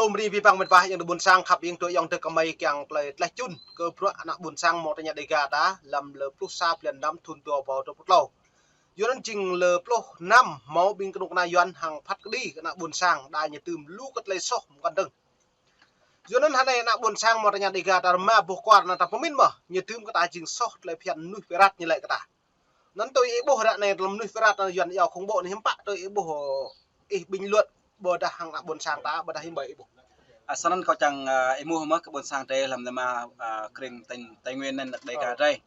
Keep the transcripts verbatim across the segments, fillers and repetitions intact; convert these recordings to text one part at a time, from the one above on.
Tôm ri pi păng mĕt wa ayŏng adơi ƀuôn sang khăp, ayŏng adơi ayŏng adơi kơmơi kiăng tơlơi tlaih čun kơ bruă ană ƀuôn sang mơ̆ng tơña Dega ta lăm lơ pluh sa blan năm thŭn dua rơbâo dua pluh klâo. Yua anŭn jing lơ pluh năm hmâo ƀing kơnuk kơna Yuan hăng phat kơđi kơ ană ƀuôn sang đa ñu tŭm lu kơ tơlơi soh mơkăn dơ̆ng. Yua anŭn hơnai ană ƀuôn sang mơ̆ng tơña Dega ta rơma boh kwar anŭn ta pơmĭn mơ̆ ñu tŭm kơ ta jing soh tơlơi phiăn mơnuih pơrat ñu laĭ kơ ta. Anŭn tui ih ƀuh ră anai lăm mơnuih pơrat anŭn Yuan iâu khŏng ƀô̆ anŭn hiư̆m pă tui ih ƀuh, ih ƀing luăt ƀôdah hăng ană ƀuôn sang ta ƀôdah hiư̆m pă ih ƀuh. A, snăn kâo čang, a, ih mơ̆ mơ̆ kơ ƀuôn sang drei lăm lăm, a, krĭng Tây, Tây Nguyên anŭn ană Dega drei.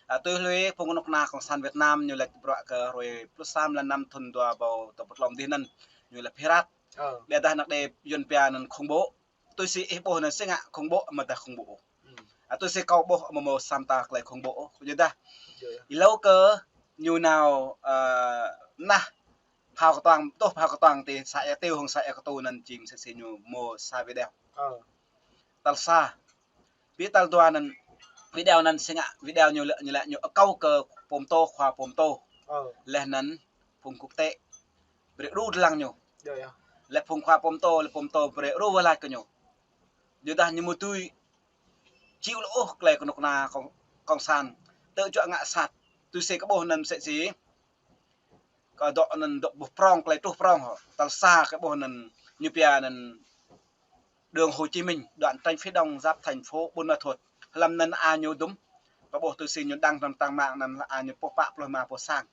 A, tui hlue phung kơnuk kơna Cộng sản Việt Nam ñu laĭ bruă kơ hrơi pluh sa blan năm thŭn dua rơbâo dua pluh klâo dih anŭn ñu laĭ pơrat. Ƀiădah ană đe Yuan pia anŭn khŏng ƀô̆. Tui si ih ƀuh anŭn si ngă khŏng ƀô̆ mơ̆ dah khŏng ƀô̆. A, tui si kâo ƀuh mơ̆ mơ̆ sa mta tơlơi khŏng ƀô̆. Yua dah. Ih hlâo kơ ñu nao, a, nah phao kơtuang, tuh phao kơtuang ti sa ia Tiu hăng sa ia Ktu anŭn jing mơsĕ si ñu mơ̆ sa video. Tal sa. Pi tal dua anŭn video anŭn si ngă video ñu laĭ, ñu laĭ ñu akâo kơ pô pơtô, khua pô pơtô. Laih anŭn phung quốc tế brơi đru dlăng ñu. Laih phung khua pô pơtô, laih pô pơtô brơi đru wơ̆t lač kơ ñu. Yua dah ñu mơ̆ tui či ul ôh tơlơi kơnuk kơna cộng, cộng sản tơ juă ngă sat. Tui si kơ ƀuh anŭn mơsĕ si kơ dŏ anŭn dŏ ƀuh prong, tơlơi truh prong hŏ. Tal sa kơ ƀuh anŭn ñu pia anŭn đường Hồ Chí Minh, đoạn tránh phía đông giáp thành phố Buôn Ma Thuột. Hlăm anŭn a ñu dŭm. Kơ ƀuh tui si ñu đăng hlăm trang mạng anŭn a ñu pô pă pluh ma pô sang.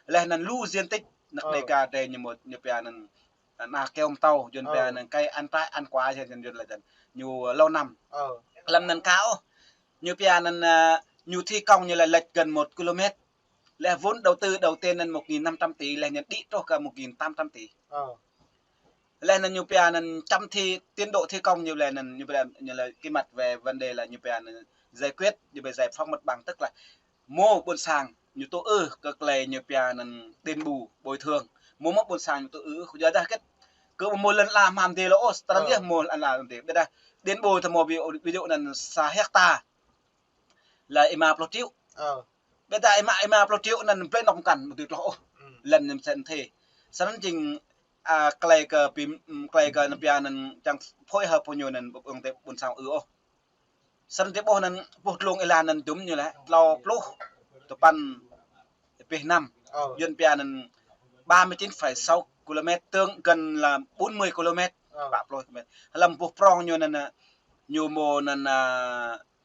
Laih anŭn lu diện tích ană Dega drei ñu mơ̆ ñu pia anŭn, a, na keo mtâo, Yuan pia anŭn cây ăn trái ăn quả, Yuan, Yuan laĭ anŭn. Ñu lâu năm. Hlăm anŭn ka ôh. Ñu pia anŭn, a, ñu thi công ñu laĭ lệch gần một ki-lô-mét. Laih vốn đầu tư đầu tiên anŭn một nghìn năm trăm tỷ, laih anŭn đĭ truh kơ một nghìn tám trăm tỷ. Laih anŭn ñu pia anŭn chậm thi, tiến độ thi công ñu laĭ anŭn ñu pia ñu laĭ cái mặt về vấn đề là ñu pia anŭn giải quyết, ñu pia giải phóng mặt bằng, tức là mơ̆ ƀuôn sang ñu tŭ ư kơ tơlơi ñu pia anŭn đền bù bồi thường. Mơ̆ mơ̆ ƀuôn sang ñu tŭ ư, yua dah kĕt kơ mơ̆ lŏn ala mơ̆ng dih lŏ ôh, tơrăng yơh mơ̆ lŏn ala mơ̆ng dih. Ƀiădah đền bù tơ mơ̆ ví, ví dụ anŭn sa hecta là êma pluh triệu. Ƀiădah êma, êma pluh triệu anŭn blơi anŏ mơkăn mơ̆ tui tloh ôh. Lŏn anŭn sen thê. Snăn jing, a, tơlơi kơ pi, tơlơi kơ anŭn pia anŭn čang phối hợp pô ñu anŭn ƀuôn sang ư ôh. Snăn drei ƀuh anŭn ƀuh dlông êlan anŭn dŭm ñu laĭ tlâo pluh tơpăn pih năm. Yuan pia anŭn ba mươi chín phẩy sáu ki-lô-mét, tương gần là bốn mươi ki-lô-mét, pă pluh ki-lô-mét. Hlăm ƀuh prong ñu anŭn, a, ñu mơ̆ anŭn, a,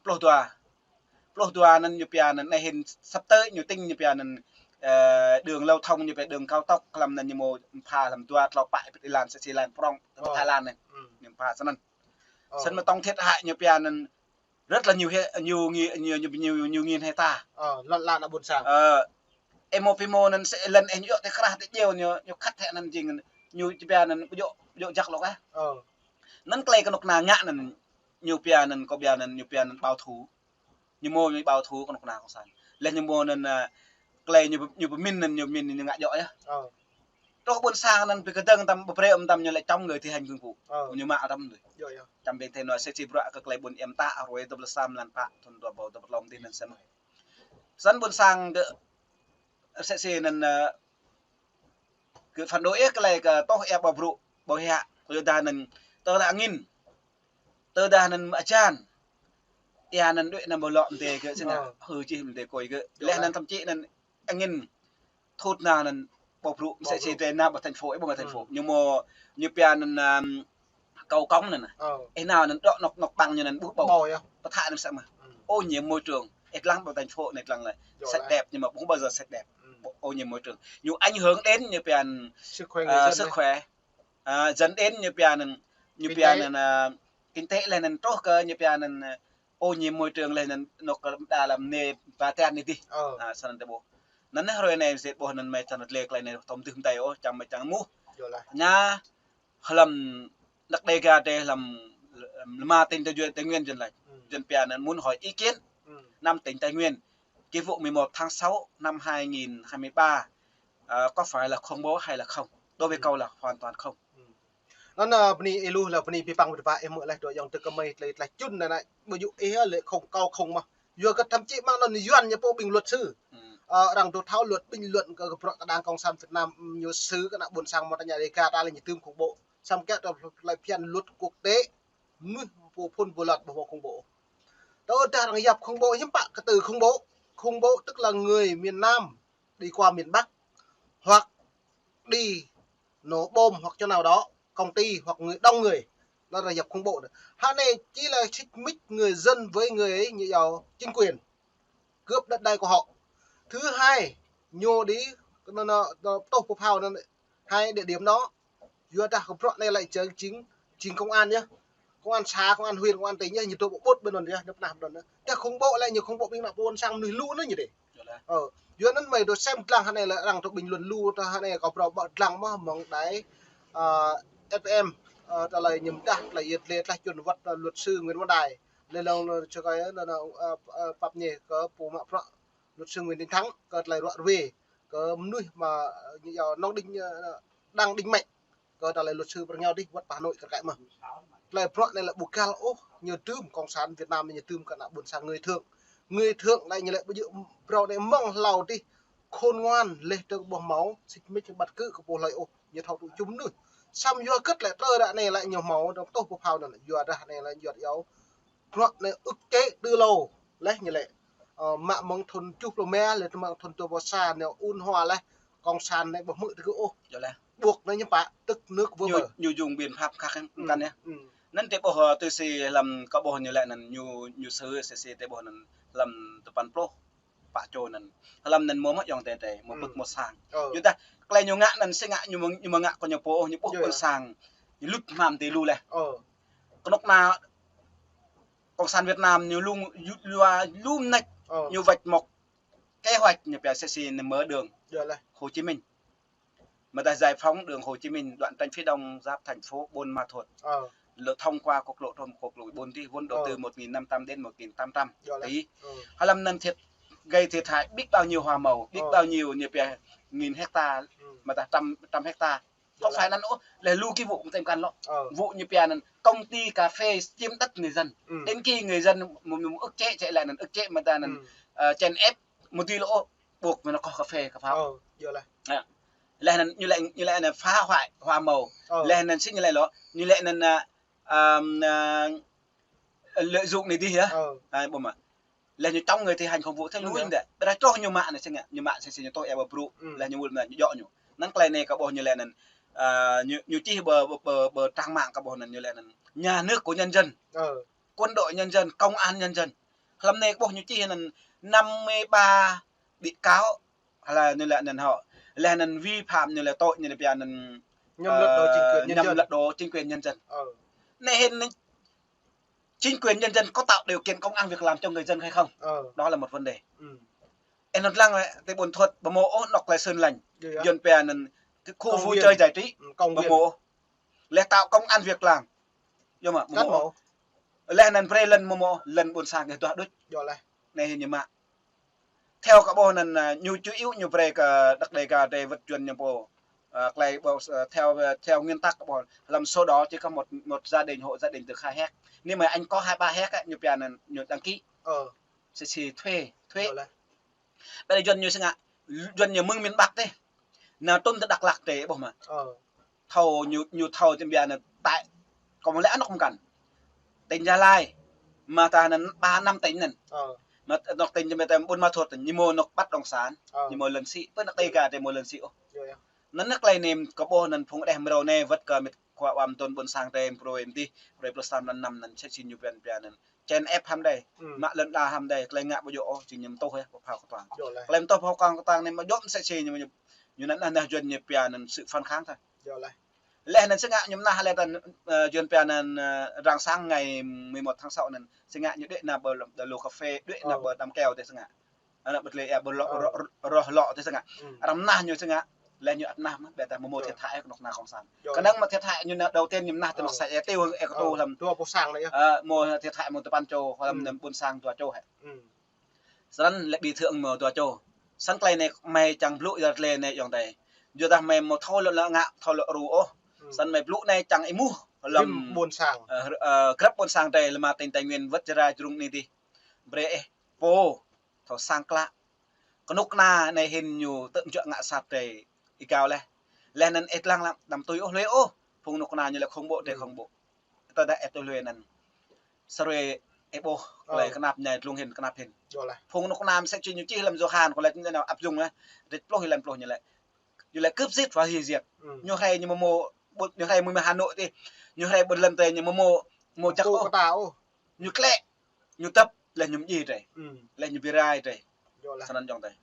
pluh dua. Pluh dua anŭn ñu pia anŭn anai hin sắp tới ñu tính ñu pia anŭn, ơ, đường giao thông ñu pia đường cao tốc hlăm anŭn ñu mơ̆ pha hlăm dua tlâo pă pit êlan, sa si êlan prong, Thái Lan anai. Ñu pha snăn. Snăn mơ̆ tổng thiệt hại ñu pia anŭn rất là nhiều he-, nhiều ngi-, nhiều, nhiều, nhiều, nhiều nghìn hecta. Lŏn ala ană ƀuôn sang. Ơ, ih mơ̆ pi mơ̆ anŭn sĕ lŏn ih ñu djŏ tơ krah tơ djeo ñu, ñu khăt hĕ anŭn jing ñu či pia anŭn ƀu djŏ, ƀu djŏ jak lŏ kah. Anŭn tơlơi kơnuk kơna ngă anŭn ñu pia anŭn kơ pia anŭn ñu pia anŭn bảo thủ. Ñu mơ̆ ñu bảo thủ kơnuk kơna cộng sản. Laih ñu mơ̆ anŭn, a, tơlơi ñu, ñu pơmĭn anŭn ñu pơmĭn ñu ngă djŏ yơh. Truh ƀuôn sang anŭn pi kơdơ̆ng tăm ƀu brơi ôh tăm ñu laĭ chống người thi hành công vụ. Ñu mă tăm tui. Čăm ƀing thê anŭn sĕ si bruă kơ tơlơi ƀuôn em ta hrơi dua pluh sa blan pă thŭn dua rơbâo dua pluh klâo dih anŭn snăn. Snăn ƀuôn sang kơ sĕ si anŭn, ơ, kơ phản đối yơh tơlơi kơ tuh ia ƀâo brŭ, ƀâo hiă, yua dah anŭn tơdah angĭn, tơdah anŭn mơ̆ ajan, ia anŭn đuaĭ anŭn ƀâo lŏ mdê kơ sĭt nă, hư čih mdê kôi kơ. Laih anŭn thậm chí anŭn angĭn thut nao anŭn ƀâo brŭ, msĕ si drei nao ƀơi thành phố, ih ƀuh ƀơi thành phố. Ñu mơ̆, ñu pia anŭn, ưm, cầu cống anŭn nă. Ih nao anŭn dŏ anŏ, anŏ ƀăng ñu anŭn ƀuh ƀâo. Pơthă anŭn msĕ mơ̆. Ô nhiễm môi trường. Ih lăng ƀơi thành phố anai lăng lĕ. Sạch đẹp nhưng mà không bao giờ sạch đẹp. Ô nhiễm môi trường. Ñu ảnh hưởng đến ñu pia anŭn, ơ, sức khỏe. Ơ, dẫn đến ñu pia anŭn, ñu pia anŭn, ơ, kinh tế laih anŭn truh kơ ñu pia anŭn, ơ, ô nhiễm môi trường laih anŭn anŏ kơ đa lăm anai ba tian anai dih. Ơ. A, snăn tơ ƀuh. Anŭn anai hrơi anai sĕ ƀuh anŭn mơi čang rơtlê tơlơi anai tŏm tưh mdei ôh, čăm mơi čang mŭh. Yơh lah. Ñu hlăm ană Dega drei hlăm, hlăm lima tỉnh Tây Nguyên, Tây Nguyên Yuan lač. Yuan pia anŭn muốn hỏi ý kiến năm tỉnh Tây Nguyên. Cái vụ mười một tháng sáu năm hai nghìn hai mươi ba, ờ, có phải là khủng bố hay là không? Đối với cậu là hoàn toàn không. Anŭn, ơ, bơni ih lu, lĕ bơni pi păng ƀơ̆t wa ih mơ̆ laih dŏ ayŏng adơi kơmơi tơlơi tlaih čun anŭn nă, ƀu djơ̆ ih lĕ khŏng kâo khŏng mơh. Yua kơ thậm chí mơ̆ng anŭn Yuan ñu pô ƀing luật sư. Ơ, arăng dŏ thâo luật bình luận kơ, kơ bruă kơ đảng cộng sản Việt Nam, ñu sư kơ ană ƀuôn sang mơ̆ng tơña Dega ta lĕ ñu tŭm khủng bố. Samơ̆ kơ tơlơi phiăn luật quốc tế, mơnuih pô phŭn pô lăt ƀu hmâo khủng bố. Tơdah arăng yap khủng bố, hiư̆m pă kơ từ khủng bố. Khủng bố tức là người miền Nam đi qua miền Bắc, hoặc đi nổ bom hoặc chỗ nào đó, công ty hoặc người, đông người, đó là yap khủng bố. Hă anai chỉ là xích mích người dân với người ấy, như kiểu chính quyền cướp đất đai của họ. Thứ hai, ñu đi, nó, nó, nó, tôh pô phao nó, hai địa điểm đó. Yua dah kơ bruă anai lĕ chính, chính công an nhá. Công an xã, công an huyện, công an tỉnh nhá, ñu tôh ƀu ƀut ƀơi anŭn yơh, ñu pơnah ƀơi anŭn yơh. Tơdah khủng bố lĕ ñu khủng bố ƀing ană ƀôn sang mơnuih lu anŭn ñu dih. Yua anŭn. Ơ, yua anŭn mơi dŏ sem dlăng hă anai lĕ arăng tơƀing luăn lu, tơ hă anai kâo phrâo ƀă dlăng mơ̆ mơ̆ng đài, ơ, F M, ơ, tơlơi ñu mơdah, tơlơi yet lĕ, tơlơi čun wăt, ơ, luật sư Nguyễn Văn Đài. Lĕ lŏng lŏng čơkơi, lŏng lŏng, ơ, ơ, pap ñe kơ pô mă bruă luật sư Nguyễn Đình Thắng, kơ tơlơi ruă ruê, kơ mơnuih mă, ơ, ñu yua Nông Đinh, ơ, Đăng Đinh Mạnh, kơ tơlơi luật sư pơrơngiao dih wăt pơ Hà Nội kơ kăi mơ̆. Tơlơi bruă anai lĕ ƀu găl ôh, ñu dưm cộng sản Việt Nam anai ñu dưm kơ ană ƀôn sang người thượng. Người thượng lĕ ñu lĕ ƀu djơ̆ phrâo anai mơ̆ng hlâo dih, khôn ngoan, leh tơ ƀu hmâo, xích mích bắt cứ kơ pô hlơi ôh, ñu thâo tŭ čum mơnuih. Samơ̆ yua hơget lĕ tơdah anai lĕ ñu hmâo, dŏng tôh pô phao anŭn, yua dah anai lĕ yua yua. Bruă anai ưh kơ tơlơi, leh ñu lĕ. Ơ, mă mơ̆ng thun tơjuh pluh rơma, leh mă thun dua pluh sa, anai ŭn hua leh, cộng sản anai ƀu hmư̆ tơgŭ ôh. Yơh leh. Ƀuh anai ñu pă, tức nước vỡ bờ. Ñu, ñu dùng biện pháp khăp kăn, kăn yơh. Anŭn tơƀôh, ơ, tui si hlăm kơ ƀôh ñu lĕ anŭn ñu, ñu sư̆ si si tơƀôh anŭn hlăm tơpăn pluh pă čô anŭn. Hlăm anŭn mơ̆ mơ̆ yŏng tê tê, mơ̆ pơ̆k mơ̆ sang. Ơ. Yua dah, tơlơi ñu ngă anŭn si ngă ñu mơ̆, ñu mơ̆ ngă kơ ñu pô ôh, ñu ƀuh ƀôn sang. Ñu lŭt hmam tê lu leh. Ơ. Kơnuk kơna cộng sản Việt Nam ñu lu, lu, lu, lu mơneč, ơ, ñu vạch một kế hoạch ñu pia si si anŭn mở đường Hồ Chí Minh. Mơ̆ dah giải phóng đường Hồ Chí Minh, đoạn tránh phía đông giáp thành phố Buôn Ma Thuột. Ơ. Lơ thông qua quốc lộ, trong quốc lộ bốn thì vốn đầu tư một nghìn năm trăm đến một nghìn tám trăm tỷ. Ơ. Hlăm anŭn thiệt, gây thiệt hại biết bao nhiêu hoa màu, biết bao nhiêu ñu pia nghìn hecta, mơ̆ dah trăm, trăm hecta. Không phải anŭn ôh, leh lu kơ vụ tơm kăn lŏ. Ơ. Vụ ñu pia anŭn công ty cà phê chiếm đất người dân. Đến khi người dân mơ̆, mơ̆ ưh kơ čê, čê lĕ anŭn ưh kơ čê mơ̆ dah anŭn, ơ, chèn ép mơ̆ tui lŏ ƀuh mơ̆ anŭn kơ cà phê, cà pháo. Ơ, yơh leh. Leh anŭn ñu lĕ, ñu lĕ anŭn phá hoại hoa màu. Ơ. Leh anŭn si ñu lĕ lŏ, ñu lĕ anŭn, ơ, ơ, lợi dụng anai dih yơh. Ơ. Ơ, ƀu mă. Leh ñu chống người thi hành công vụ theo đúng quy định. Ƀiădah čoh ñu mă anai si ngă, ñu mă si si ñu tŏ ia ƀu brŭ. Leh ñu wơ̆t mă ñu djŏ ñu. Anŭn tơlơi anai kơ ƀôh ñu lĕ anŭn, ơ, ñu, ñu čih ƀơi, ƀơi, ƀơi, ƀơi trang mạng kơ ƀôh anŭn ñu lĕ anŭn nhà nước của nhân dân. Ơ. Quân đội nhân dân, công an nhân dân. Hlăm anai kơ ƀôh ñu čih anŭn năm mươi ba bị cáo, hlơi ñu lĕ anŭn hŏ. Leh anŭn vi phạm ñu lĕ tội ñu lĕ pia anŭn, nhằm lật đổ chính quyền nhân dân. Ơ, nhằm lật đổ chính quyền nhân dân. Ơ. Anai hĭn anŭn chính quyền nhân dân có tạo điều kiện công ăn việc làm cho người dân hay không? Ơ. Đó là một vấn đề. Ơ, anŭn lăng lĕ, tơ Buôn Thuột, ƀu hmâo ôh anŏ tơlơi sưn lañ. Yơh. Yuan pia anŭn khu vui chơi giải trí, ơ, công viên, ƀu hmâo ôh. Leh tạo công ăn việc làm. Yơh mơ̆, ƀu hmâo ôh. Leh anŭn brơi lŏn ƀu hmâo ôh, lŏn ƀôn sang kơ tuah đôč. Yơh leh. Anai hĭn ñu mă. Theo kơ ƀôh anŭn, ơ, ñu chủ yếu ñu brơi kơ Đăk Đê Ga Đê wơ̆t Yuan ñu pô. Ơ, tơlơi ƀôh, ơ, theo, ơ, theo nguyên tắc kơ ƀôh, hlăm sổ đỏ chỉ có một, một gia đình, hộ gia đình được hai héc. Nếu mà anh có hai ba héc á, ñu pia anŭn, ñu đăng ký. Ơ. Si si thuê, thuê. Yơh leh. Ƀiădah Yuan ñu si ngă, Yuan ñu mơ̆ng miền Bắc dih. Nao trŭn tơ Đăk Lăk dih ƀôh mơ̆. Ơ. Thâo ñu, ñu thâo tơm pia anŭn tại, kơ mơ̆ lĕ anŏ mơ̆ kăn. Tỉnh Gia Lai, mơ̆ dah anŭn ba năm tỉnh anŭn. Ơ. Mơ̆ anŏ tỉnh tơm pia tơm Buôn Ma Thuột, ñu hmâo anŏ bất động sản, ơ, ñu hmâo lŏn sĭ, pơ anŏ Đê Ga dih hmâo lŏn sĭ ôh. Yơh, yơh. Anŭn anai tơlơi anai kơ ƀôh anŭn phung đeh mrâo anai wơ̆t kơ mĕt khua ƀăm tơ̆n ƀôn sang dih, brơi mơ̆ dih, brơi pluh sa mlan năm anŭn, si si ñu pia pia anŭn. Chèn ép hăm đơi, ơ, mă lŏn đa hăm đơi, tơlơi ngă ƀu djơ̆ ôh, jing ñu mơtuh yơh, pơphao kơtuang. Yơh leh. Tơlơi mơtuh pơphao kơtuang anai mơ̆ djơ̆ mơ̆ si si ñu, ñu, ñu anŭn anai Yuan ñu pia anŭn sự phản kháng thôi. Yơh leh. Leh anŭn si ngă ñu mơnah leh tơ̆n, ơ, Yuan pia anŭn, ơ, rạng sáng ngày mười một tháng sáu anŭn, si ngă ñu đuaĭ nao ƀơi lŏm, đa lô cà phê, đuaĭ nao, ơ, ƀơi đăm keo dih si ngă. Anŭn ƀu tơlơi ia ƀu lŏ, ơ, rŏ, rŏ, rŏ lŏ dih si ngă. Ơ. Arăng mơnah ñu si ngă. Leh ñu ăt mơnah mơ̆, ƀiădah mơ̆ hmâo, ơ, thiệt hại kơ anŏ kơna cộng sản. Yơh. Kơnơ̆ng mơ̆ thiệt hại ñu anŭn đầu tiên ñu mơnah tơ, ơ, anŏ sa ia, tui ih kơtu, ơ, hlăm. Dua pluh sang leh yơh. Ơ, mơ̆ thiệt hại mơ̆ tơpăn čô, hlăm, ơ, anŭn ƀôn sang dua čô hĕ. Ơ. Srăng lĕ bị thương mơ̆ dua čô. Srăng tơlơi anai mơi čang blŭ yua tơlơi anai yŏng dih. Yua dah mơi mơ̆ thâo lŏ ngă, thâo lŏ ru ôh. Ơ. Srăng mơi blŭ anai čang ih muh hlăm ƀôn sang. Ơ, ơ, grăp ƀôn sang dih, lơma tỉnh Tây Nguyên wơ̆t Jarai Jrung anai dih. Brơi ih pô thâo sang klă. Kơnuk kơna anai hĭn ñu tơ̆m juă ngă sat dih ih gao leh. Leh anŭn ih lăng lăng, đăm tui ôh lui ôh. Phung nŭk na ñu lĕ khŏng ƀô̆, tơ khŏng ƀô̆. Tơdah ĕp tơ hlue anŭn. Sơrue ĕp ƀô̆, klei kơnap ñai tlung hĭn, kơnap hĭn. Phung nŭk na mơsĕ či ñu čih lăm Yôhan, kơ lĕ ñu nao áp dụng lĕ. Rĭt pluh, êlan pluh ñu lĕ. Ñu lĕ cướp giết và hủy diệt. Ñu hrơi ñu mơmô, ƀu-, ñu hrơi mơ̆ mơ̆ Hà Nội tih. Ñu hrơi ƀu lăn tơi ñu mơmô, mơmô čăk ôh. Ñu klĕ, ñu tăp, lĕ ñu mdjai drơi. Lĕ ñu bi rai drơi. Snăn ayŏng adơi.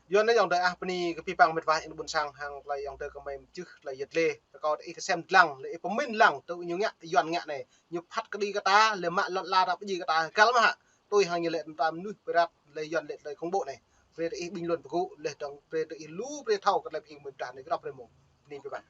Yua anŭn ayŏng adơi ah, bơni kơ abih bang mĕt wa ƀôn sang hăng tơlơi ayŏng adơi kơmơi mčih tơlơi yet lĕ. Rơkâo tơ ih kơsem lăng, lĕ ih pơmĭn lăng, tơ ñu ngă, Yuan ngă anai. Ñu phat kơđi kơ ta, lĕ mă lŏn ala ta pơdjai kơ ta, găl mơ̆ hă. Tui hăng ñu lĕ tơm mơnuih pơrat, lĕ Yuan lĕ tơlơi khŏng ƀô̆ anai. Brơi tơ ih bình luận pơgŭ, lĕ dơ̆ng, brơi tơ ih lu, brơi thâo kơ tơlơi pơhing mơ̆ng ta anai, grăp brơi mông. Bơni abih bang.